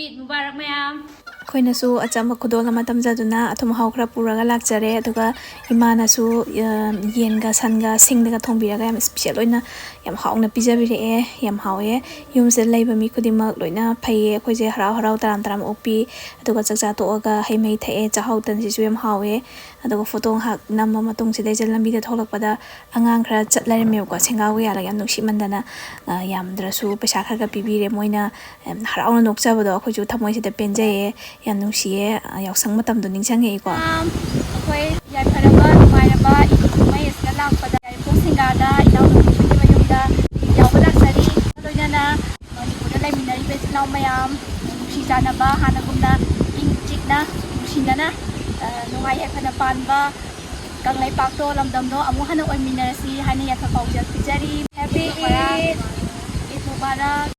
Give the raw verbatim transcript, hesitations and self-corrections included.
ꯏꯗ ꯃꯨꯕꯥꯔꯛ ꯃꯌꯥꯝ꯫ ꯑꯩꯈꯣꯏꯅꯁꯨ ꯑꯆꯝꯕ ꯈꯨꯗꯣꯜ ꯑꯃ ꯇꯝꯖꯗꯨꯅ ꯑꯊꯨꯝ ꯑꯍꯥꯎ ꯈꯔ ꯄꯨꯔꯒ ꯂꯥꯛꯆꯔꯦ꯫ ꯑꯗꯨꯒ ꯏꯃꯥꯅꯁꯨ, ꯑ, ꯌꯦꯟꯒ ꯁꯟꯒ ꯁꯤꯡꯗꯒ ꯊꯣꯡꯕꯤꯔꯒ ꯌꯥꯝ special ꯑꯣꯏꯅ ꯌꯥꯝ ꯍꯥꯎꯅ ꯄꯤꯖꯕꯤꯔꯛꯑꯦ꯫ ꯌꯥꯝ ꯍꯥꯎꯋꯦ꯫ ꯌꯨꯝꯁꯤꯗ ꯂꯩꯕ ꯃꯤ ꯈꯨꯗꯤꯡꯃꯛ ꯂꯣꯏꯅ ꯐꯩꯌꯦ꯫ ꯑꯩꯈꯣꯏꯁꯦ ꯍꯔꯥꯎ ꯍꯔꯥꯎ ꯇꯔꯥꯝ ꯇꯔꯥꯝ ꯑꯣꯛꯄꯤ꯫ ꯑꯗꯨꯒ ꯆꯥꯛꯆꯥ ꯇꯣꯛꯑꯒ ꯍꯩ ꯃꯍꯤ ꯊꯛꯑꯦ꯫ ꯆꯥꯛꯍꯥꯎ ꯇꯟꯁꯤꯁꯨ ꯌꯥꯝ ꯍꯥꯎꯋꯦ꯫ ꯑꯗꯨꯒ photo ꯉꯥꯏꯍꯥꯛ ꯅꯝꯕ ꯃꯇꯨꯡꯁꯤꯗꯩꯁꯤꯗ ꯂꯝꯕꯤꯗ ꯊꯣꯛꯂꯛꯄꯗ ꯑꯉꯥꯡ ꯈꯔ ꯆꯠ ꯂꯩꯔꯝꯃꯦꯕꯀꯣ꯫ ꯁꯦꯡꯒꯥꯎꯒ ꯌꯥꯜꯂꯒ ꯌꯥꯝ ꯅꯨꯡꯁꯤꯃꯟꯗꯅ, ꯑ, ꯌꯥꯝꯗ꯭ꯔꯁꯨ ꯄꯩꯁꯥ ꯈꯔ ꯈꯔ ꯄꯤꯕꯤꯔꯦ꯫ ꯃꯣꯏꯅ ꯌꯥꯝ ꯍꯔꯥꯎꯅ ꯅꯣꯛꯆꯕꯗꯣ ꯑꯩꯈꯣꯏꯁꯨ ꯊꯃꯣꯏꯁꯤꯗ ꯄꯦꯟꯖꯩꯌꯦ꯫ ꯌꯥꯝ ꯅꯨꯡꯁꯤꯌꯦ꯫ ꯑ, ꯌꯥꯎꯁꯪ ꯃꯇꯝꯗꯣ ꯅꯤꯡꯁꯤꯡꯉꯛꯏꯀꯣ꯫ ꯑꯩꯈꯣꯏ ꯌꯥꯏꯐꯔꯕ ꯅꯨꯡꯉꯥꯏꯔꯕ ꯏꯗ ꯀꯨꯝꯍꯩ ꯑꯁꯤꯗ ꯂꯥꯛꯄꯗ ꯌꯥꯏꯔꯤꯄꯣꯛ ꯁꯤꯡꯒꯥꯗ ꯏꯅꯥꯎꯅꯨꯄꯤꯒꯤ ꯃꯌꯨꯝꯗ ꯌꯥꯎꯕ ꯂꯥꯛꯆꯔꯤ꯫ ꯂꯣꯏꯅꯅ ꯃꯅꯤꯄꯨꯔꯗ ꯂꯩꯃꯤꯟꯅꯔꯤꯕ ꯏꯆꯤꯜ ꯏꯅꯥꯎ ꯃꯌꯥꯝ ꯅꯨꯡꯁꯤ ꯆꯥꯟꯅꯕ, ꯍꯥꯟꯅꯒꯨꯝꯅ ꯏꯪ ꯆꯤꯛꯅ ꯅꯨꯡꯁꯤꯅꯅ, ꯑ, ꯅꯨꯡꯉꯥꯏ ꯌꯥꯏꯐꯅ ꯄꯥꯟꯕ ꯀꯪꯂꯩꯄꯥꯛꯇꯣ, ꯂꯝꯗꯝꯗꯣ ꯑꯃꯨꯛ ꯍꯟꯅ ꯑꯣꯏꯃꯤꯟꯅꯔꯁꯤ ꯍꯥꯏꯅ ꯌꯥꯏꯐ ꯄꯥꯎꯖꯦꯜ ꯄꯤꯖꯔꯤ꯫ Happy Eid! Eid Mubarak!